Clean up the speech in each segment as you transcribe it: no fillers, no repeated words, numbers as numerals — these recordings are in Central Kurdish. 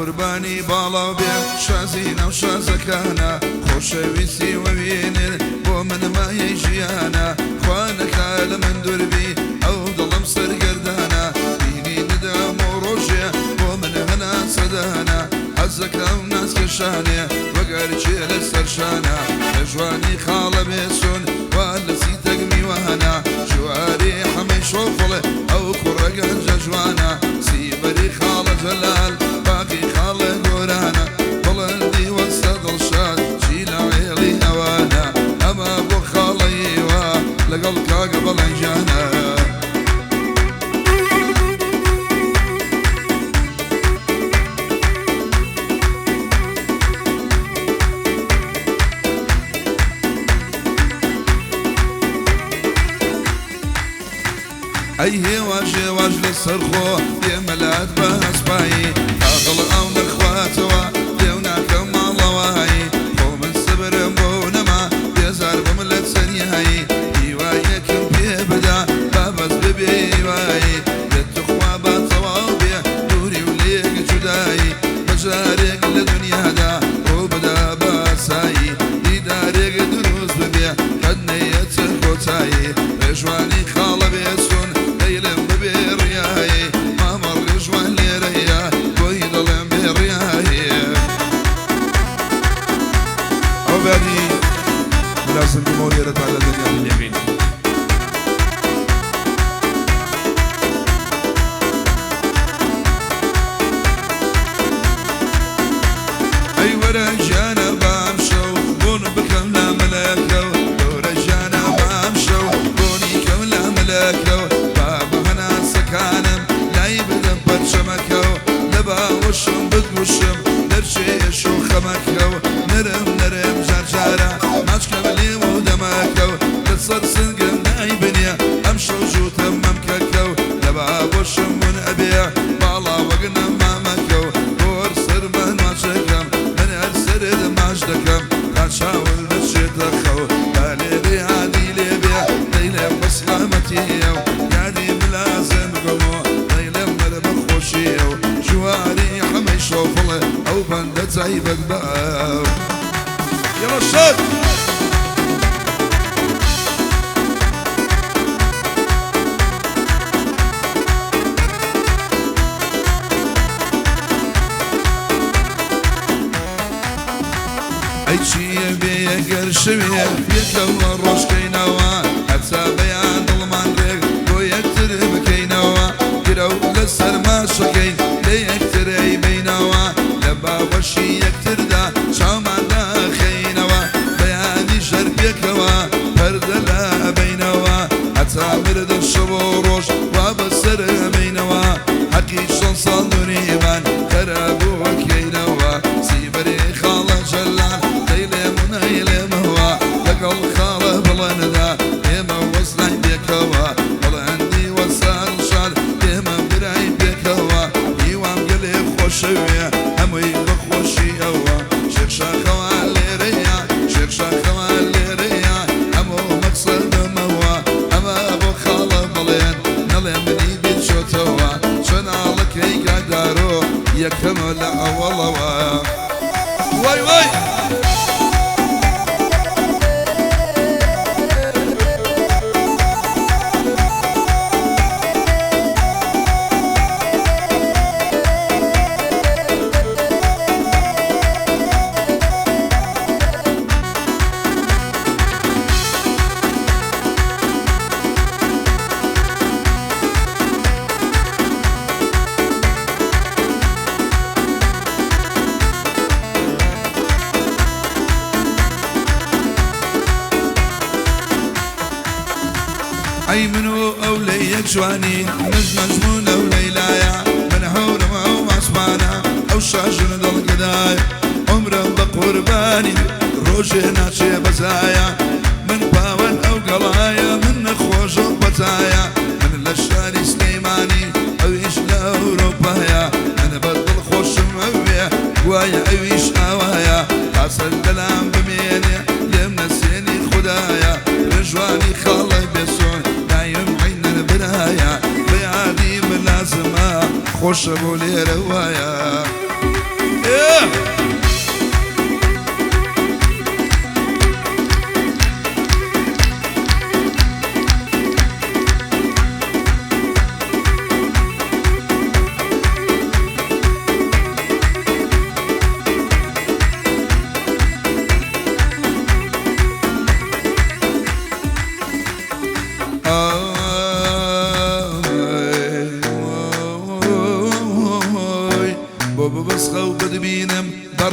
قوربانی باڵاو بێ شازی ناو شازەکانە خۆشەویستی وەوینر بۆ من مایەی ژیانە خوا نەکا لە من دووربی ئەو دڵم سەرگەردانە بینی ندام و ڕۆژێ بۆ من هەناسەدانە حەزەکەم ناسکێشانێ وەگەر کێ لە سەرشانە لە ژوانی خاڵە بێسون وا لە سیتەک میوانە جواری حەمەی شۆفڵ ئەو کوڕە گەنجە جوانە سیبەری خاڵە جەلال باقی خاڵە گۆرانە بڵندی وەستە دڵشاد چی لە عێڵی ئەوانە ئەمە بۆ خاڵەیەوە لەگەڵ کاکە بەڵێنجانە. ئەی هێواش هێواش لەسەر خۆ ئێمە لات بە هەسپایی تا دڵ ئەو نەخواتەوە لێو ناکەم ماڵەوایی خۆ من سبرم بۆ نەما بێزار بم لە چەنیایی هیوایەکم پێ بدا با بەس ببێ هیوایی لە تخوا با تەواو بێ دووری و لێک جودایی بەجارێک لە دنیادا ڕوو بدا باسایی دیدارێک دروست ببێ قەت نەیەتە کۆتایی ڕێژوانی خاڵە بێسون دەیلم ببێ ڕیایی مامە ڕێژوان لێرەیە بۆی دەڵێم بێ ڕیایی. ئەو بەیانی ملازم بوومەوە لێرە تا لە دنیا لێبین. ئەی وەرە ژیانە بام شەو بۆن بکەم لا ملەکەو دەورە ژیانە بام شەو بۆنی کەم لا ملەکەو با بە هەناسەکانم لای بدەم پەرچەمەکەو لە باوەشم بگوشم دەرچێش و خەمەکەو نەرم نەرم جارجارە ماچکەم لێو و دەمەکەو لەسەر سنگم دای بنێ ئەم شەو جووتم مەمکەکەو لە باوەشم ون ئەبێ باڵا وەگنم مامەکەو بۆر سەرمە ناچەکەم من هەر سەرت ماچ دەکەم تا چاول دەچێتە خەو با لێرێ یادی لێبێ دەیلێم بە سلامەتیەو یادی ملازم بکەمەوە دەیلێم مەرە بە خۆشیەو جواری حەمەی شۆفڵ ئەو بەندە تایبەت بە ئەو. یەڵە شاد. ئەی چییە بێ ئەگەر شەوێ یەکەوە ڕۆژکەینەوە هەتا بەیان دڵمان ڕێک بۆ یەکتر بکەینەوە گرەو لەسەر ماشەکەین لە یەکتر ئەیبەینەوە لە باوەشی یەکتردا چاومان داخەینەوە بەیانی ژەر پێکەوە پەردە لا ئەبەینەوە هەتا مردن شەو و ڕۆژ وا بەسەر ئەبەینەوە حەقی شەن ساڵ دووریمان خەرابووەکەینەوە سیبەری خاڵە جەلال دەیلێم و نەیلێمەوە لەگەڵ خاڵە بڵێندا ئێمە وەزلای پێکەوە بڵندی وەسان شاد ئێمە برای پێکەوە هیوام گەلێ خۆشەوێ هەمووی بەخۆشی ئەوە شێخ شاخەوان لێرەیە شێخ شاخەوان لێرەیە هەموو مەقسەدەمەوە ئەمە بۆ خاڵە بڵێن نەڵێ منی بیرچۆتەوە چەناڵەکەی کاکدارۆ یەکەمە لە ئەوەڵەوە. وای وای. ئەی من و ئەو لە یەک جوانین منش مەجنونە و لەیلایە من هەورم ئەو ئاسمانە ئەو شاژن دڵگەدایە عومرم بە قوربانی ڕۆژێ ناچێ بەزایە من پاوەن ئەو گەڵایە من نەخۆشم بەتایە من لە شاری سلەیمانی ئەویش لە ئەوروپایە من بە دڵ خۆشم ئەوێ گوایە ئەویش ئاوایە تا سەر دەلام بمێنێ لێم نەسێنی خودایە ڕێژوانی خاڵە بێسۆن دایم عینەن برایە بە یادی من لازمە خۆشە بۆ لێرە وایە.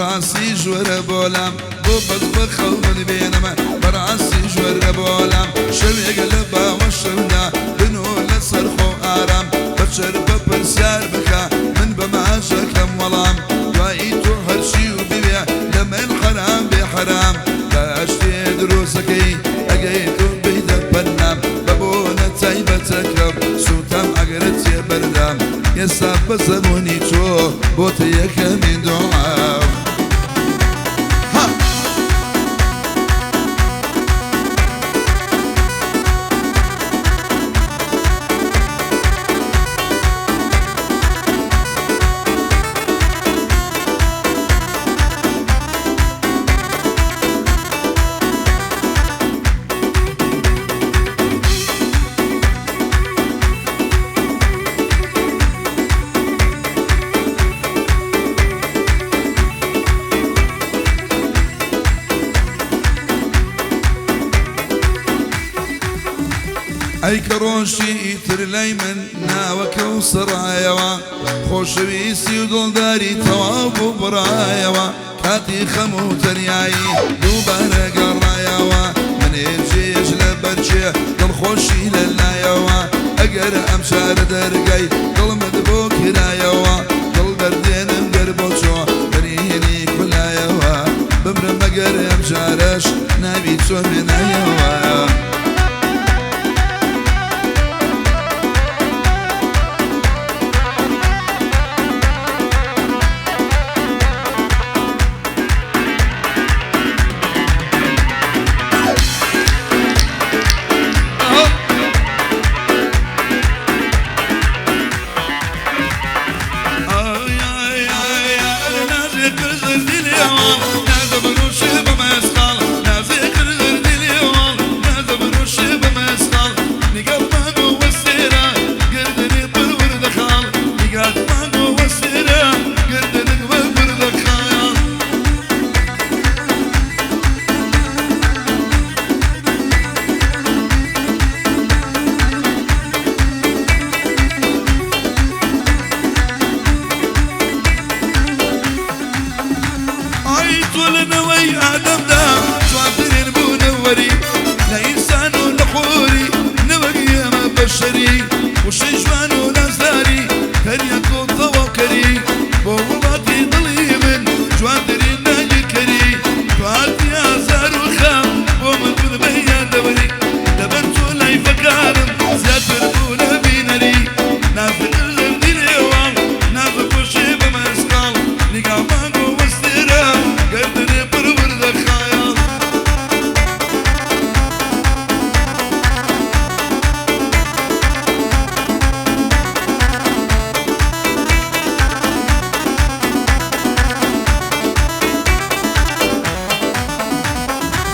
بەڕاستی ژوەرە بۆلام بۆ بەس بەخەو ببێنمە بەڕاستی ژوەرە بۆلام شەوێک لە باوەشمدا بنۆ لەسەر خۆ ئارام بەچەر بە پرسیار بکە من بە ماژەکەم وەڵام دوایی تۆ هەرچی و بوێ لە من حەرام بێ حەرام باشتێ دروستەکەی ئەگەی تۆ بیدە پەنام بە بۆنە تایبەتەکەم سووتام ئەگەرت تێبەردام ئێستا بە زەمونی تۆ بۆتە یەکەمین دوعام. ئەی کە ڕۆژی ئیتر لای من ناوەکە و سڕایەوە خۆشەویستی و دڵداری تەواو بوو بڕایەوە کاتی خەم و تەنیایی دووبارە گەڕایەوە منێ جێژ لە بەرچێ دڵخۆشی لە لایەوە ئەگەر ئەم چارە دەرگای دڵمت بۆ کرایەوە دڵ دەردێنم گەر بۆ چۆ بەرینی کولایەوە بمرم مەگەر ئەم جارەش ناوی چۆن بێنایەوە.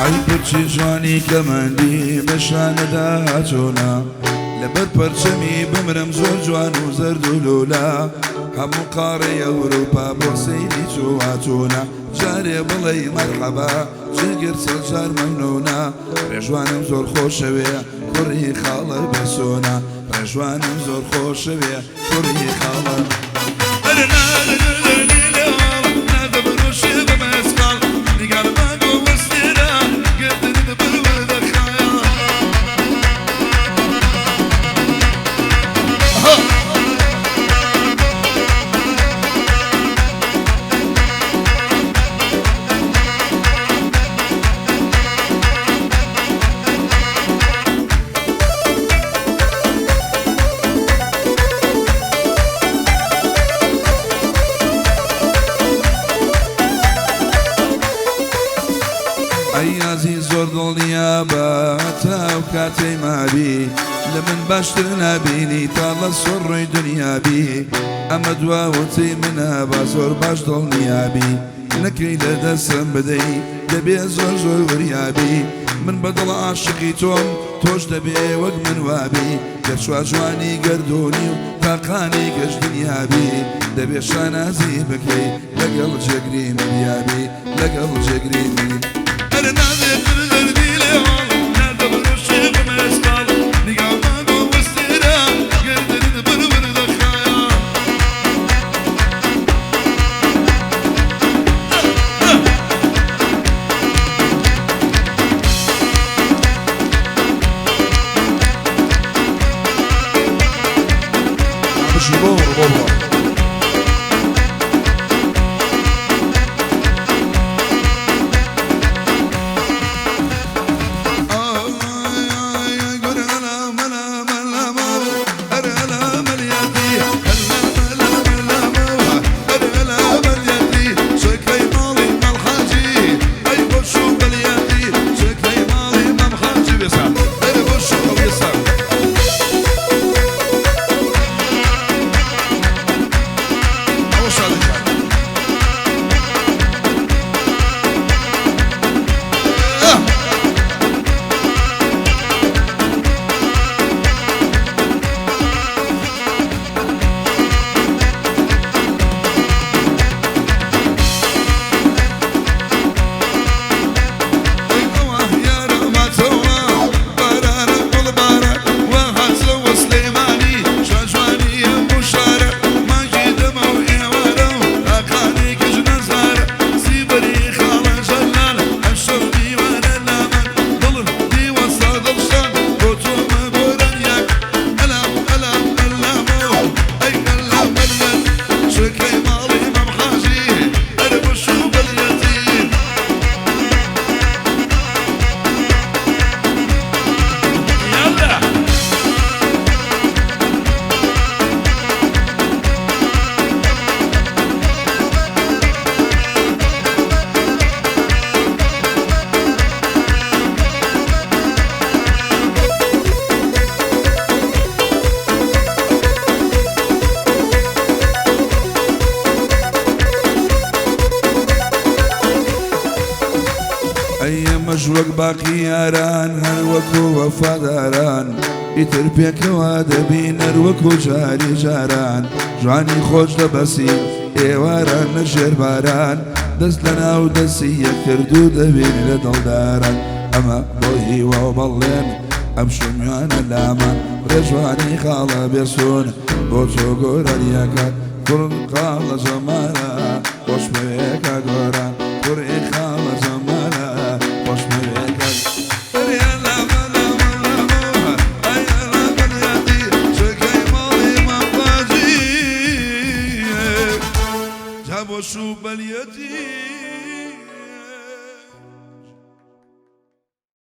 ئەی پرچی جوانی کەمەندی بەشانەدا چۆنا لەبەر پەرچەمی بمرم زۆر جوان و زەرد و لولا هەموو قاڕەی ئەوروپا بۆ سەیری چۆواتۆنا جارێ بڵێی مەرحەبا جێگر سەد جار مەمنونە ڕێژوانم زۆر خۆشەوێ کوڕی خاڵە بێسۆنا ڕێژوانم زۆر خۆشەوێ کوڕی خاڵە. ئەی زۆر دڵنیا بە تا و کاتەی مابی لە من باشتر نابینی تا لە سۆڕی دنیابی ئەمە دواوتەی منە با زۆر باش دڵنیابی نەکەی لە دەستم بدەی دەبێ زۆر زۆر وریابی من بەدڵ عاشقی تۆم تۆش دەبێ وەک من وابی گەر جوانی گەردوونی و تاقانی گەشت دنیابی دەبێ شانازی بکەی لەگەڵ جێگری مریابی لەگەڵ جێگری مری. وەک باقی یاران هەر وەکو وەفاداران ئیتر پێکەوە دەبین هەر وەکو جاری جاران جوانی خۆش دەبەسین ئێواران لە ژێر باران دەست لە ناو دەستی یەکتر دوور دەبین لە دڵداران ئەمە بۆ هیوا و بەڵێن ئەم شومیانە لامان ڕێژوانی خاڵە بێسون بۆ تۆ گۆرانیەکان کوڕ خاڵە جەمالە خۆشمەوێکە گۆران کوڕی خاڵە جەمالە خۆشمەوێکە بۆ شوو بەلیەتی.